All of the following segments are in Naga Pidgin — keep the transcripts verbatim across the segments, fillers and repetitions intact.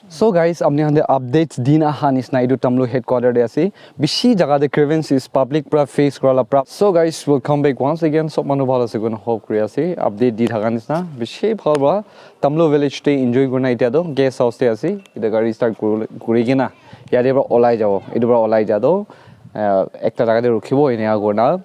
So guys, apni khan te updates din aha nisna etu Tamlu headquarter te ase. Bishi jaga te grievances public pra face kura la pra. So guys, welcome back once again. Sob manu bhal ase koina hope kuri ase. Update di thaka nisna bishi bhal pra. Tamlu village te enjoy kurina etia to guest house te ase. Etia gari start kuri kena yate pra olai jabo. Etu pra olai ja to ekta jaga te rukhibo enia kurina.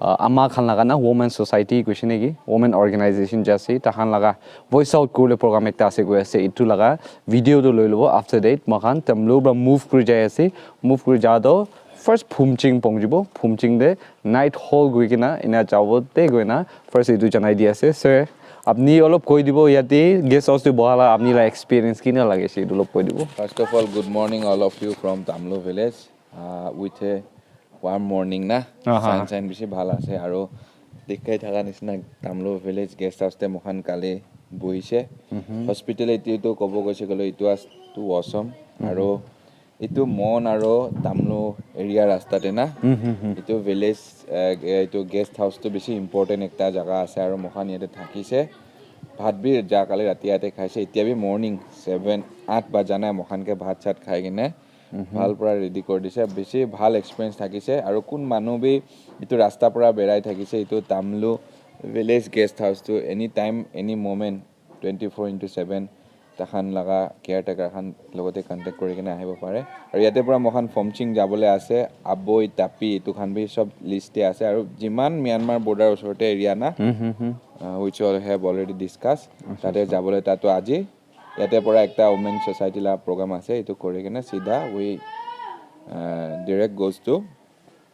Uh, ama khan laga na women society koise naki, women organization je ase, tahan laga voice out kuribole program ekta ase koi ase. Etu laga video tu loi lobo. After that moikhan Tamlu pra move kuri jai ase. Move kuri ja to first Phumching pongjibo. Phumching te night hall goi kena ena jabo te goi na first etu janai di ase. Sir, apni olop koi dibo yate guest house te boha la apni la experience kina lage ase etu olop koi dibo. First of all, good morning all of you from Tamlu village. Uh, with a warm morning na. Aha. Sunshine bishi bhal ase aru dikhai thaka nisna Tamlu village guest house te moikhan kali bohise. Mhm. Hospitality tu kobo goise koile itu as tu awesome. Mhm. Aru itu Mon aru Tamlu area rasta te na. Mhm, mhm. Itu village, eh, itu guest house tu bishi important ekta jaga ase aru moikhan yate thakise. Bhat bi ja kali rati yate khaise. Itya bi morning seven, eight baja nai moikhan ke bhat chat khai kene Mhm. Bhal pra ready kuri dise, bishi bhal experience thakise. Aru kun manu bi etu rasta pra berai thakise, etu Tamlu village guest house tu anytime, any moment, twenty four into seven, takhan laga caretaker khan logote contact kuri kena ahibo pare. Aru yate pra moikhan Phomching jabole ase, Aboi, Tapi, etu khan bi sob list te ase. Aru jiman Myanmar border osor te area na, Mhm, mhm. Uh, which all have already discussed. Acha, tate acha. Jabole tatu aji Yate pora ekta women society la program ase, etu kori kena sidha we, uh, direct goes to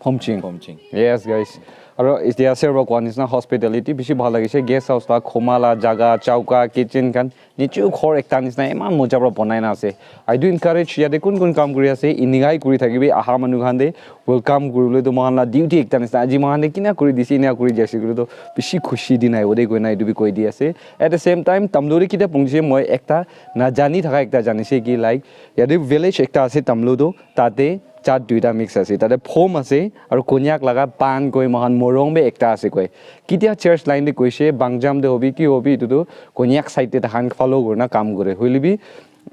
Phomching. Phomching. Yes, guys. Aro etia sir para koa nisna hospitality bishi bhal lagise. Guest house la, khoma la jaga, chauka, kitchen khan, nichu ghor ekta nisna eman moja para banai na ase. I do encourage yate kun kun kam kuri ase, inikai kuri thakibi, aha manu khan de welcome kuribole tu moikhan la duty ekta nisna. Aji moikhan de kina kuri dise, ina kuri jaise koile tu bishi khushi din ahibo de koina etu bi koi di ase. At the same time, Tamlu de kitia pungji moi ekta najani thaka ekta janise ki, like, yate village ekta ase Tamlu tu, tate chat duita mix ase, tate Phom ase, aru Konyak laga pan koi moikhan morong bi ekta ase koi. Kitia church line de koise, Bangjam de hobi, ki hobi, etu tu Konyak side de tahan follow kurina kam kore. Hoile bi,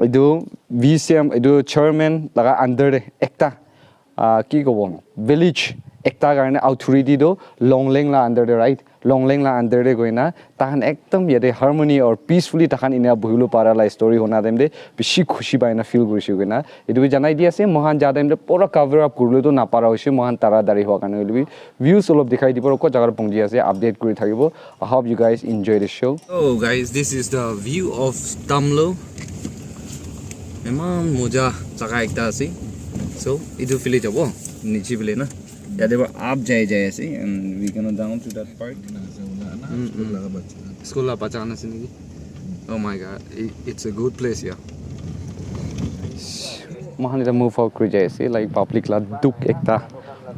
etu V C M, etu chairman laga under de ekta, ah, ki kobo, village ekta karne authority tu Longleng la under de, right? Longleng la under de koina, tahan ekdom yate harmony or peacefully tahan ina buhibole para la story huna time de bishi khushi pai na feel kurise koina. Etu bi janai di ase, moikhan ja time de pura cover up kuribole tu napara hoise, moikhan taratari hua karne hoile bi views olop dikhai dibo, ko jaga pungji ase, update kuri thakibo. I hope you guys enjoy the show. So guys, this is the view of Tamlu. Eman moja jaga ekta ase. So, etu phale jabo, niche phale na. Yate para up jai jai ase and we gonna down to that part. Mm, mm. School la bacha khan ase naki? Oh my God, it, it's a good place, yeah. Moikhan eta move out kuri jai ase, like, public la dukh ekta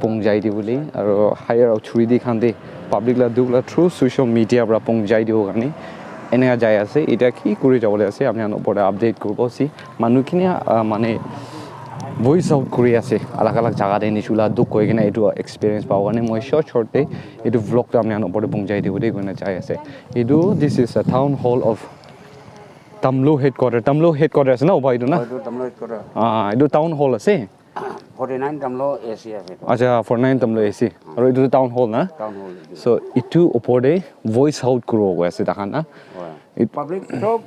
pung jai di bole, aro higher authority khan de public la dukh la through social media para pung jai dibo karne eneka jai ase. Eta ki kuri jabole ase, apni khan opor de update kuribo ase. Manu kine, ah, mane voice out kuri ase, alag alag jaga de nichu la dukh koi kena etu experience pabo karne moi short short de etu vlog tu apni khan opor de pung jai dibo de koina jai ase. Etu, this is a town hall of Tamlu headquarter. Tamlu headquarter ase na, oba etu na? Oh, etu Tamlu headquarter. Ah, etu town hall ase. Forty nine Tamlu A C ase etu. Acha, forty nine Tamlu A C. Aru etu town hall na? Town hall etu. So, etu opor de voice out kuribo koi ase takhan na? Hoi. It- Public sob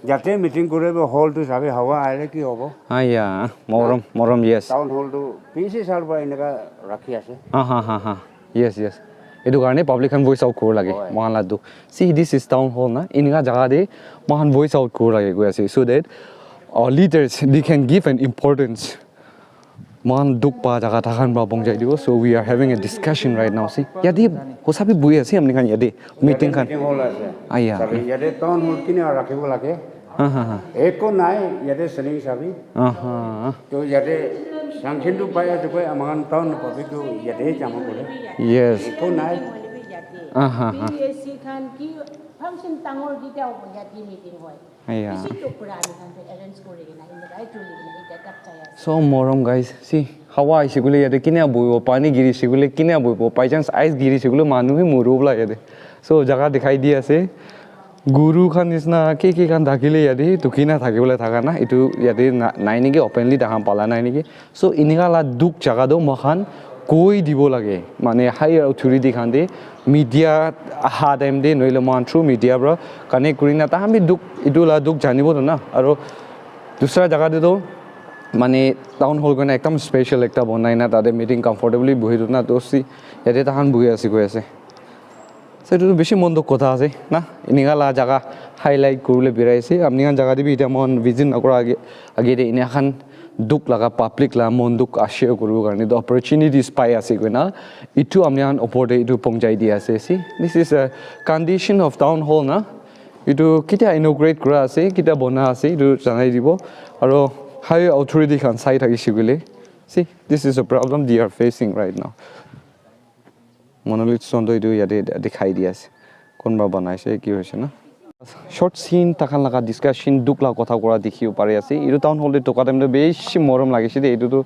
yate meeting kuribo, hall tu sabi hawa ahile ki hobo? Ah, yeah. Morom, morom, yes. Town hall tu P C sir para eneka rakhi ase. Ha, ha, ha, ha. Yes, yes. Etu karne public khan voice out kuribo lage. Hoi. Moikhan la dukh. See, this is town hall na. Eneka jaga de moikhan voice out kuribo lage koi ase. So that our leaders, they can give an importance. Moikhan dukh pa jaga takhan para pung jai dibo. So we are having a discussion right now. See, yate hosa bi buhi ase apni khan yate meeting khan. Meeting hall ase. Ah, yeah. Sabi yate town hall kine rakhibo lage. Ha, ha, ha. Eko nai, yate selling sabi. Aha. To yate sanction tu pai ase koi, amakhan town public tu yate jama kore. Yes. Eko nai. Aha, ha. P S C khan ki function dangor kita hobo yate meeting hoi. Aya. Bishi tok pura ami khan tu arrange kori kena, eneka chuli kena, eta tak chai ase. So, morom guys, see, hawa aise koile yate kine bohibo, pani girise koile kine bohibo, by chance ice girise koile manu hi moribo la yate. So, jaga dikhai di ase. Guru khan nisna ki ki khan thakile yate duki na thakibole thaka na, etu yate na-, nai niki, openly tahan pala nai niki. So, inika la dukh jaga toh moikhan koi dibo lage. Mane higher authority khan te media aha time te nohile moikhan through media pra connect kuri na tahan bi dukh, etu la dukh janibo toh na. Aro dusra jaga te toh mane town hall koina ekdam special ekta banai na tate meeting comfortably buhi toh na, toh si yate tahan buhi ase koi ase. So, etu tu bishi mon dukh kotha ase na, enika la jaga highlight kuribole birai ase. Apni khan jaga te bi itya mon visit nakura age, age te enia khan dukh laga public la mon dukh share kuribo karne tu opportunities pai ase koina, itu apni khan opor te itu pongjai di ase. See, this is a condition of town hall na. Itu ketia inaugurate kura ase, ketia bona ase, itu janai dibo. Aro higher authority khan sai thakise koile, see, this is a problem they are facing right now. Monolith stone toh etu yate dikhai di ase. Kunba banai ase, ki hoise na? Short scene, takhan laga discussion, dukh la kotha kura dikhibo pari ase. Etu town hall te thoka time te bishi morom lagise de. Etu tu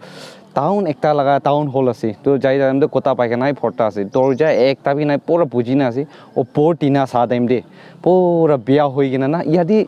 town ekta laga town hall ase. To jai time te kota pai kena bhorta ase. Dorja ekta bi nai, pura buji na ase. Opor tina sa time te pura biya hoi kena na. Yate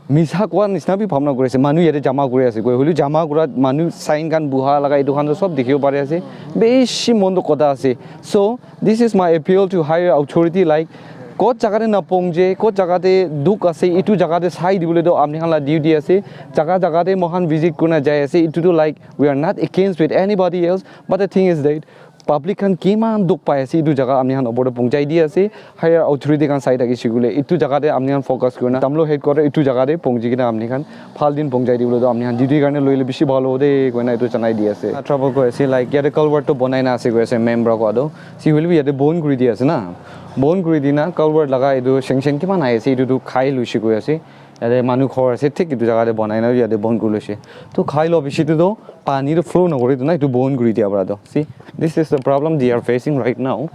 misa koa nisna bi bhabna kuri ase. Manu yate jama kuri ase. Koi hoile jama kura manu sign khan buha laga etu khan toh sob dikhibo pari ase. Bishi mon toh kota ase. So, this is my appeal to higher authority, like, kot jaga te napongje, kot jaga te dukh ase, itu jaga te sai dibole toh apni khan la duty ase. Jaga jaga te moikhan visit kurina jai ase. Itu toh, like, we are not against with anybody else, but the thing is that public khan kiman dukh pai ase, itu jaga apni khan opor te pongjai di ase. Higher authority khan sai thakise koile, itu jaga te apni khan focus kurina, Tamlu headquarter itu jaga te pongji kena apni khan bhal din pongjai dibole toh apni khan duty karne loile bishi bhal hobo de koina itu janai di ase. Trouble koi ase, like, yate culvert toh bonai na ase koi ase, member koa toh. Si hoile bi yate bon kuri di ase na. Bon kuri di na, culvert laga itu sanction kiman ahi ase, itu tu khai luise koi ase. Yate manu ghor ase, thik itu jaga te bonai na yate bon kuri luise. To khai lo bishi tu toh pani toh flow nokore tu na, itu bon kuri dia para toh. See, this is the problem they are facing right now.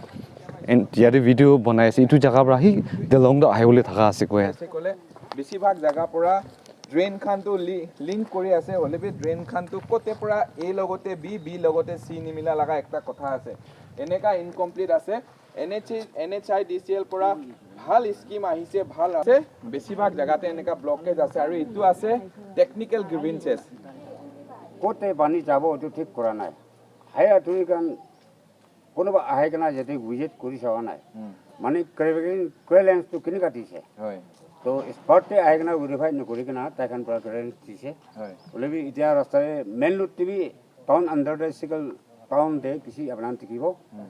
And yate video bonai ase, itu jaga para hi Dilong toh ahibole thaka ase koi ase. Kole, besibhag jaga para drain khan tu li-, link kuri ase, hoile bi drain khan tu kote para A logote B, B logote C nimila laga ekta kotha ase. Eneka incomplete ase. N H I, N H I D C L para bhal scheme ahise, bhal ase. Besibhag jagate eneka blockage ase aru itu ase technical grievances. Kote pani jabo itu thik kora nai. Higher authority khan konoba ahi kena yate visit kuri sawa nai. Hmm. Mane clearance, clearance tu kenika dise? Hoi. To spot te ahi kena verify nokuri kena tai khan para clearance dise. Hoi. Hoile bi itya rasta te main road te bi town under te sikal town te kisi apna dikhibo. Hmm.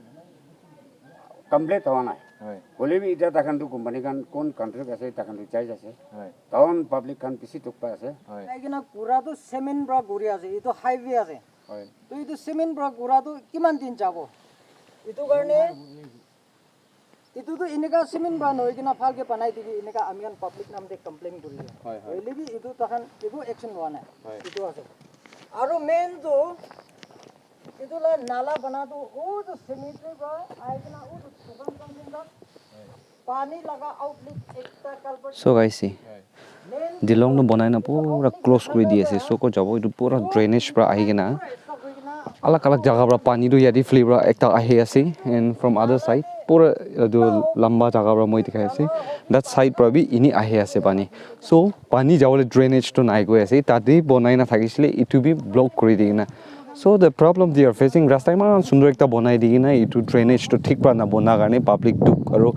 Complete howa nai. Hoi. Hoile bi itya tai khan tu company khan kon contract ase, tai khan tu charge ase. Hoi. Town public khan bisi dukh pai ase. Hoi. Tai kena kura tu cement para guri ase, itu highway ase. Hoi. To itu cement para gura tu kiman din jabo? Itu karne, itu tu eneka cement para nohoi kena bhalke banai dibi, eneka ami khan public nam te complain kuri ase. Hoi, hoi. Hoile bi itu takhan eko action loa nai. Hoi. Itu ase. Aru main tu, itu la nala bana tu, utu cemetery para ahi kena utu dukan khan din la pani laga outlet ekta culvert. So guys, see, Dilong toh bonai na pura close kuri di ase. So ko jabo itu pura drainage para ahi kena alag alag jaga para pani tu yate flee para ekta ahi ase, and from other side pura itu lamba jaga para moi dikhai ase, that side para bi ini ahi ase pani. So pani jabole drainage tu nai koi ase, tate bonai na thakisile itu bi block kuri di kena. So the problem they are facing, rasta iman sundor ekta bonai di kena itu drainage tu thik para na bona karne public dukh aru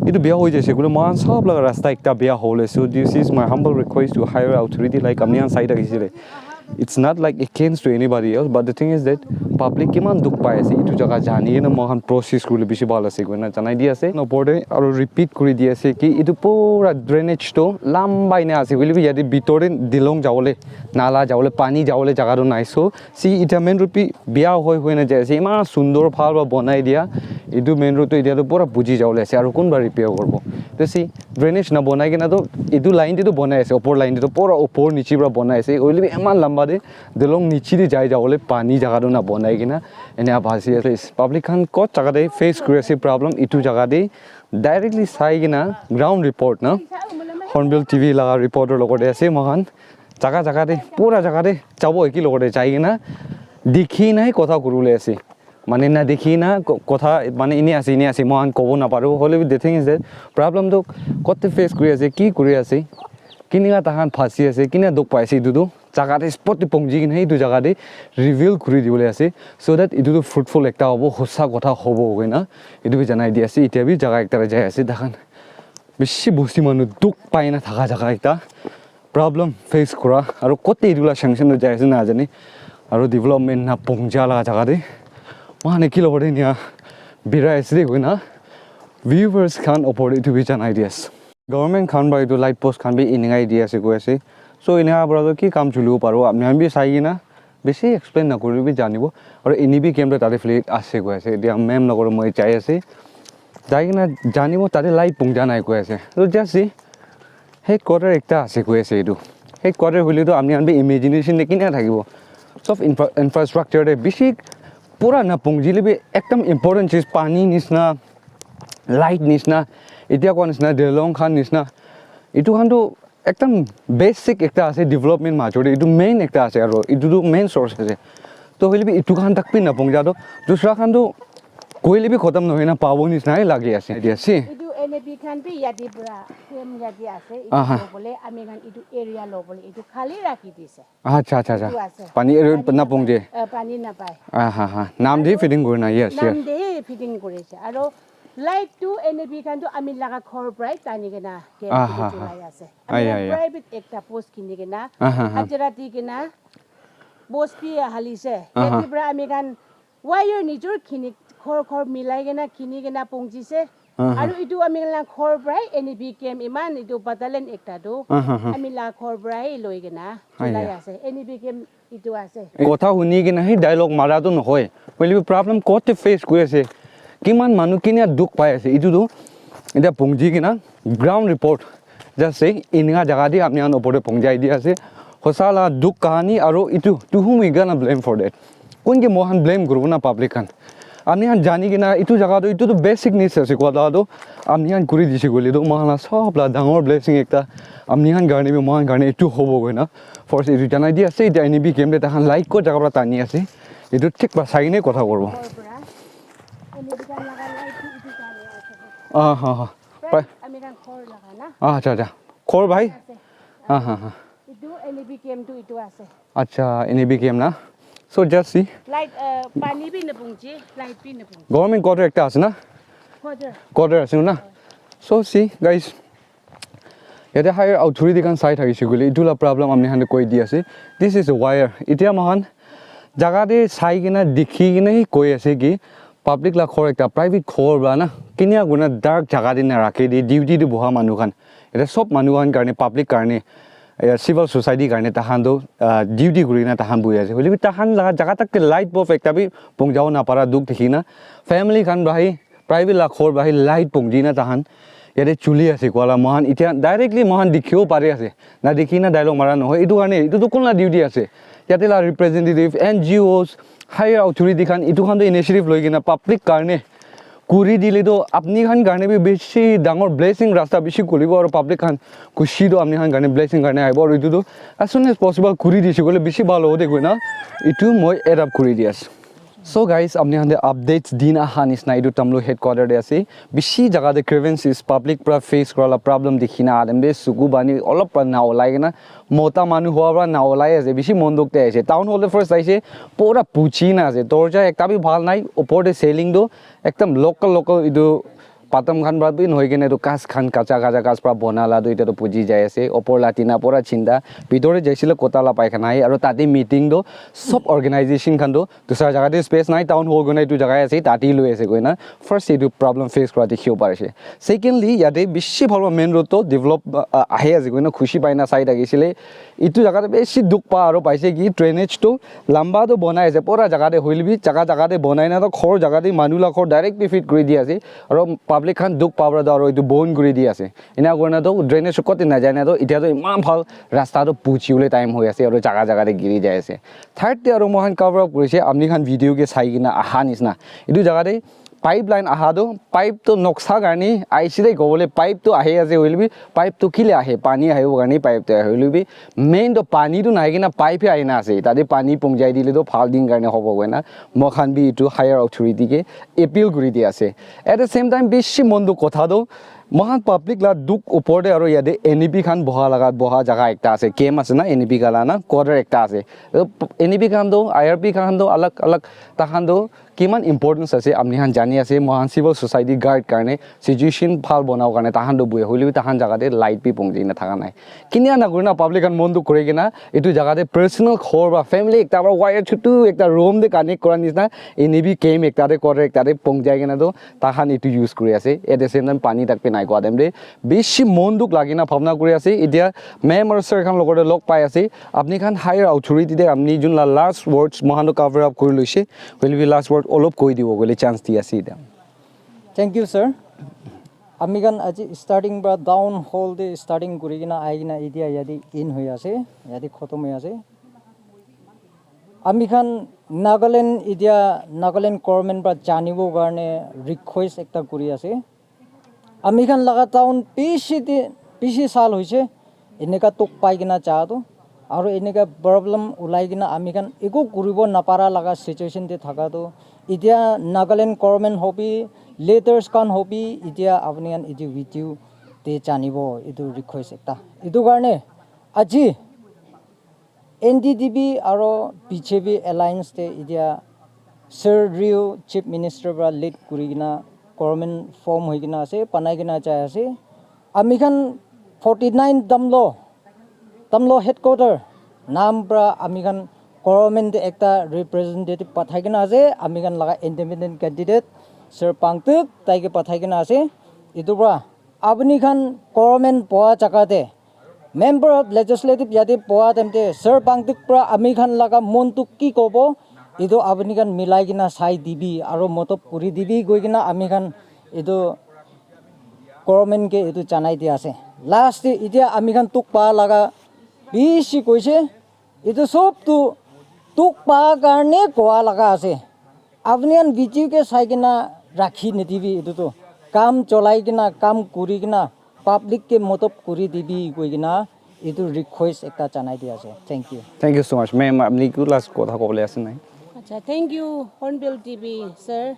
itu biya hoi jaise koile moikhan sob laga rasta ekta biya hole. So this is my humble request to higher authority, like, apni khan sai thakisile. It's not, like, against to anybody else, but the thing is that public kiman dukh pai ase itu jaga jani kena moikhan process kurile bishi bhal ase koina janai di ase. Opor te aru repeat kuri di ase ki itu pura drainage tu lamba ena ase, hoile bi yate bitor te Dilong jabole, nala jabole, pani jabole jaga tu nai. So see, itya main road bi biya hoi hoi na jai ase, iman sundor bhal para bonai dia. Itu main road tu itya tu pura buji jabole ase, aru kunba repair koribo? To see, drainage na bonai kena tu itu line te tu bonai ase, opor line te tu pura opor niche para bonai ase, hoile bi iman lamba te Dilong niche te jai jabole pani jaga tu na bonai kena ene abasi ase. Public khan kot jaga te face kuri ase problem, itu jaga te directly sai kena ground report na Hornbill T V laga reporter logot te ase moikhan. Jaga jaga te, pura jaga te jabo, eki logot te jai kena dikhi nai kotha kuribole ase. Mane na dekhi na ko- kotha mane ine ase ine ase mohan kobo na paru. Hoile bi the thing is that problem tu kote face kuri ase, ki kuri ase, kinika tahan phasi ase, kina dukh pai ase, itu tu jaga te spot te pongji kina itu jaga te reveal kuri dibole ase, so that itu tu fruitful ekta hobo, hosa kotha hobo koina itu bi janai di ase. Itya bi jaga ekta te jai ase, tahan bishi bosti manu dukh pai na thaka jaga ekta, problem face kura, aru kote itu la sanction tu jai ase na jani, aru development na pongja la jaga te mohan ki lobo de nia birai ase de koina viewers khan opor te itu bi janai di ase. Government khan para itu light post khan bi eninkai di ase koi ase. So eninka para toh ki kam chulibo paribo, apni khan bi sai kena bishi explain nakuri bi janibo. Aru N E B camp toh tate phale ase koi ase. Etia ma'am logot moi jai ase. Jai kena janibo tate light pongja nai koi ase. So just see, headquarter ekta ase koi ase etu. Headquarter hoile toh apni khan bi imagination te kena thakibo. Sob infra- infrastructure te bishi pura na pongjile bi ekdam important cheez pani nishna, light nishna, etia koa nishna, Delong khan nishna, etu khan tu ekdam basic ekta ase development major te, etu main ekta ase aru etu tu main source ase. To hoile bi etu khan tak bi na pongja to dusra khan tu koile bi khotam nohoi na pabo nishna he lagi ase. Etia ase. Etu N A B khan bi yate pura same yate ase. Etu Aha. Lobole, ami khan etu area lobole, etu khali rakhi dise. Acha, acha, acha. Etu ase. Pani area Pani na pong napai. Je. Eh, pani napai. Aha, ha. Nam de Aru feeding kuri na, yes, nam yes. De feeding kuri ase. Aru light tu N A B khan tu ami laga ghor prai tani kena ke Aha, ha. Chulai ase. Ai, Ami ai, ai. Private ekta post kini kena, Aha, ha. Hajira di kena, post bi halise. Aha. Yate pra ami khan wire nijor khini ghor ghor milai kena khini kena pongji se. Aha. Aru etu ami khan la ghor prai N A B camp iman etu Pataland ekta tu Aha, ha. Ami la ghor prai loi kena Ai, chulai ya. Ase. N A B camp etu ase. Kotha huni kena hi dialogue mara tu nohoi. Hoile bi problem kote face kuri ase. Kiman manu kinia dukh pai ase. Etu tu etia pongji kena ground report just say eninka jaga te apni khan opor te pongjai di ase. Hosa la dukh kahani aru etu to whom we gonna blame for that? Kun ke mohan blame kuribo na public khan? Apni khan jani kena etu jaga tu etu tu basic needs ase koa la tu apni khan kuri dise koile tu mohan la sob la dangor blessing ekta apni khan karne bi mohan karne etu hobo koi na. First etu janai di ase, etia N A B camp te tahan light ko jaga pra tani ase. Etu thik pra sai kene kotha koribo. Ghor pra. Ami khan laga light tu etu jane ase. Ah, ha, ha. Right? Pra- Ami khan ghor laga na. Ah, acha, acha. Ghor bhai? Ase. Ah, ha, ha. Etu N A B camp tu etu ase. Acha, N A B camp na. So just see. Light, uh, pani bi napungji, light bi napungji. Government quarter ekta ase na? Quarter. Quarter ase na? So see, guys. Yate higher authority khan sai thakise koile, etu la problem ami khan te koi di ase. This is a wire. Etia mohan jaga te sai kena dikhi kena hi koi ase ki public la ghor ekta, private ghor ba na, kinia kurina dark jaga te na rakhi di, duty te boha manu khan. Yate sob manu khan karne, public karne, eh, civil society karne tahan toh, ah, duty kurina tahan buhi ase. Hoile bi tahan laga jaga tak te light bulb ekta bi pongjabo napara dukh dikhi na family khan bhai private la ghor bhai light pongji na tahan yate chuli ase koa la mohan etia directly mohan dikhibo pari ase. Na dikhi na dialogue mara nohoi. Etu karne, etu tu kun la duty ase? Yate la representative, N G Os, higher authority khan, etu khan tu initiative loi kena public karne kuri dile tu apni khan karne bi bishi dangor blessing rasta bishi khulibo aru public khan khushi tu apni khan karne blessing karne aibo aru etu tu as soon as possible kuri dise koile bishi bhal hobo de koina etu moi add up kuri di ase. So guys, apni khan te updates din aha nisna etu Tamlu headquarter te ase. Bishi jaga te grievances public pra face kura la problem dikhi na adam de suku bani olop pra na olai kena mota manu hua pra na olai ase. Bishi mon dukh te ase. Town hall te first aise, pura puchi na ase. Dorja ekta bi bhal nai. Upor te ceiling tu ekdam local local etu patam khan pra bi nohoi kena etu ghas khan kacha kacha ghas pra bona la tu etia tu buji jai ase. Upor la tina pura chinda. Bitor te jaisile kota la pai khan ahi. Aru tate meeting tu sob organization khan tu dusra jaga te space nai. Town hall koina etu jaga ase. Tate loi ase koina first etu problem face kura dikhibo pari ase. Secondly, yate bishi bhal pra main road tu develop, ah, ahi ase koina khushi pai na sai thakisile. Etu jaga te bishi dukh pa aru paise ki drainage tu lamba tu bonai ase pura jaga te hoile bi jaga jaga te bonai na toh ghor jaga te manu la ghor direct bi fit kuri di ase aru public khan dukh pa pra toh aru etu bon kuri di ase. Ena kurina toh drainage kote najai na toh etia toh eman bhal rasta toh puchi bole time hoi ase aru jaga jaga te giri jai ase. Third te aru moikhan cover up kurise apni khan video ke sai kena aha nisna etu jaga te Pipeline aha tu, pipe tu noksa karni aise de kobole, pipe tu ahi ase hoile bi, pipe tu kile ahe, pani ahibo karni pipe tu ahe hoile bi, main tu pani tu nahi kena pipe he ahina ase. Tate pani pongjai dile tu bhal din karni hobo koina, moi khan bi itu higher authority ke appeal kuri di ase. At the same time, bishi mon dukh kotha tu, moi khan public la dukh upor te aro yate N E P khan boha laga, boha jaga ekta ase, camp ase na, N E P kala na, quarter ekta ase. N E P khan tu, I R P khan tu alag alag, takhan tu kiman importance ase, apni khan jani ase, moi khan civil society guard karne, situation bhal banao karne, takhan tu buhe, hoile bi takhan jaga te light bi pongjai na thaka nai. Kinia na kurina public khan mon dukh kuri kena, itu jaga te personal ghor ba family ekta ba wire chutu ekta room te connect kura nisna, N E P camp ekta te, quarter ekta te pongjai kena tu, takhan itu use kuri ase. At the same time, pani tak pe nai kwa time te, bishi mon dukh lagi na bhabna kuri ase. Itia ma'am aru sir khan logor te log pai ase. Apni khan higher authority te apni jun la last words mohan to cover up kuri loise. Hoile bi last word olop koi dibo koile chance di ase itia. Thank you, sir. Ami khan aji starting pra down hall te starting kuri kena ahi kena itia yate in hoi ase, yate khotom hoi ase. Ami khan Nagaland itia Nagaland government pra janibo karne request ekta kuri ase. Ami khan laga town bishi te bishi sal hoise eneka tok pai kena ja tu, aru eneka problem ulai kena ami khan eku kuribo napara laga situation te thaka tu, itia Nagaland government hobi, leaders khan hobi, itia apni khan etu video te janibo, etu request ekta. Etu karne aji N D D B aro B J P alliance te itia Sir Rio Chief Minister para lead kuri kena government form hoi kena ase, banai kena jai ase. Ami khan forty nine Tamlo, Tamlo headquarter nam para ami khan government te ekta representative pathai kena ase, ami khan laga independent candidate Sir Pangtuk tai ke pathai kena ase. Etu para apni khan government boha jaga te Member of Legislative yate boha time te Sir Pangtuk pra ami khan laga mon tu ki kobo, etu apni khan milai kena sai dibi aro motob kuri dibi koi kena ami khan etu government ke etu janai dia ase. Last te itia ami khan tuk pa laga bishi koise, etu sob tu tuk pa karne koa laga ase. Apni khan video ke sai kena rakhi nidibi etu tu kam cholai kena kam kuri kena public ke motob kuri dibi koi kena etu request ekta janai di ase. Thank you. Thank you so much, ma'am. Apni ku last kotha kobole ase nai? Acha, thank you, Hornbill T V, sir.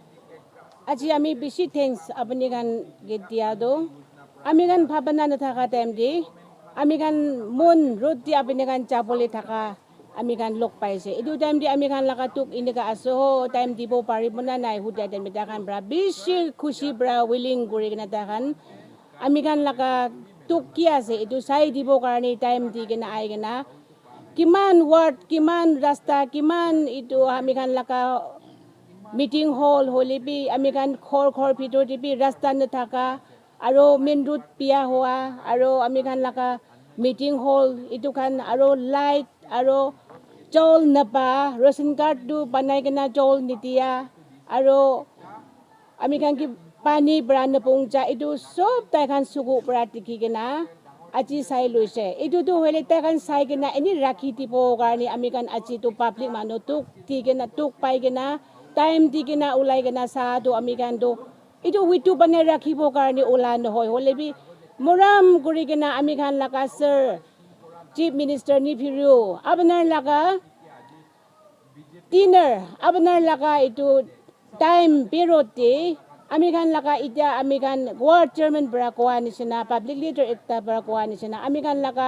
Aji ami bishi thanks apni khan ke dia do. Ami khan bhabana na thaka time de, ami khan mon road de apni khan jabole thaka ami khan log paise. Etu time te ami khan laga tuk enika ase ho, time dibo paribo na nai hudia time te tai khan para bishi khushi para willing kuri kena tai khan ami khan laga tuk ki ase etu sai dibo karne time di kena ai kena kiman ward, kiman rasta, kiman etu ami khan laga meeting hall hoile bi ami khan ghor ghor bhitor te bi rasta nathaka aro main road biya hua aro ami khan laga meeting hall etu khan aro light aro chol napa ration card tu banai kena chol nidia aro ami khan ke pani para napungcha etu sob tai khan suku para dikhi kena aji sai loise. Etu tu hoile tai khan sai kena eni rakhi dibo karne ami khan aji tu public manu tuk di kena tuk pai kena time di kena ulai kena sa tu ami khan tu etu witu banai rakhibo karne ula nohoi hoile bi morom kuri kena ami khan laga sir chief minister ni phiru abunar laga dinner abunar laga etu time period te ami khan laga itia ami khan ward chairman para koa nishina public leader ekta para koa nishina ami khan laga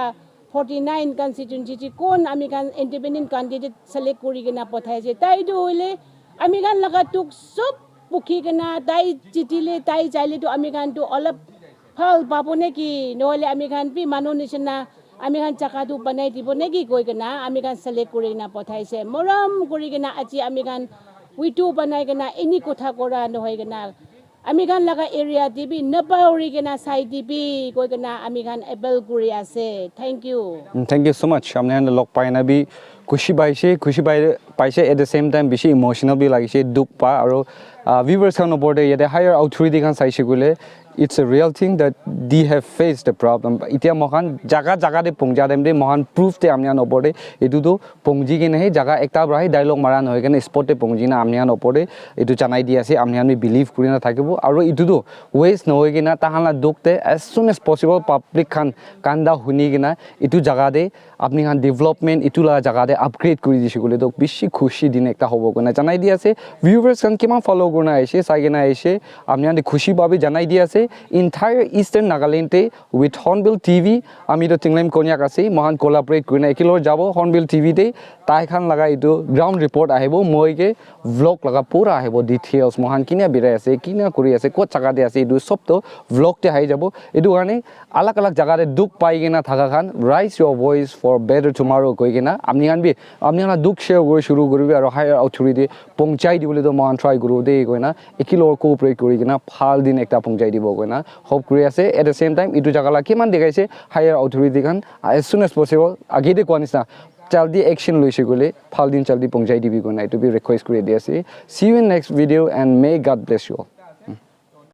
forty nine constituency chi kon ami khan independent candidate select kuri kena pathai ase tai tu hoile ami khan laga tuk sob pukhi kena tai jitile tai jaile tu ami khan tu olop phal pabo neki nohole ami khan bi manu nishina ami khan jaga tu banai dibo neki koi kena ami khan select kuri kena pathaise morom kuri kena aji ami khan witu banai kena eni kotha kora nohoi kena ami khan laga area te bi napauri kena sai dibi koi kena ami khan appeal kuri ase. Thank you. Thank you so much. Apni khan log pai na bi khushi paise, khushi pai paise, at the same time bishi emotional bi lagise, dukh pa aro viewers khan opor te yate higher authority khan saise koile It's a real thing that they have faced the problem. Itya mohan jaga jaga de pongja dem de mohan proof te amnian opor de itu tu pongji ke nahi jaga ekta bra hi dialogue mara nohoi kena spot te pongji na amnian opor de itu janai di ase, amnian mi believe kuri na thakibo. Aru itu tu waste nohoi kena tahan la duk te as soon as possible public khan kanda huni kena itu jaga de apni khan development itu la jaga de upgrade kuri dise koile to bishi khushi din ekta hobo koina janai di ase. Viewers khan kiman follow kurina aise, sai kena aise, apni khan de khushi pa bi janai di ase. Entire Eastern Nagaland te with Hornbill T V, ami to Tinglam Konyak ase, mohan collaborate kurina ekilor jabo Hornbill T V te, tai khan laga itu ground report ahibo, moi ke vlog laga pura ahibo details, mohan kina birai ase, kina kuri ase, kot jaga de ase, itu sob to vlog te ahi jabo. Itu karne alag alag jaga te dukh pai kena thaka khan, raise your voice for better tomorrow koi kena apni khan bi apni khan la dukh share kuri shuru kuribi aru higher authority pongchai dibole to mohan try kuru de koina ekilor cooperate kuri kena bhal din ekta pongchai dibo koina hope kuri ase. At the same time itu jaga la kiman dikhaise higher authority khan as soon as possible age de koa nisna jaldi action loise koile bhal din jaldi pongchai dibi koina itu bi request kuri di ase. See you in next video and may God bless you all.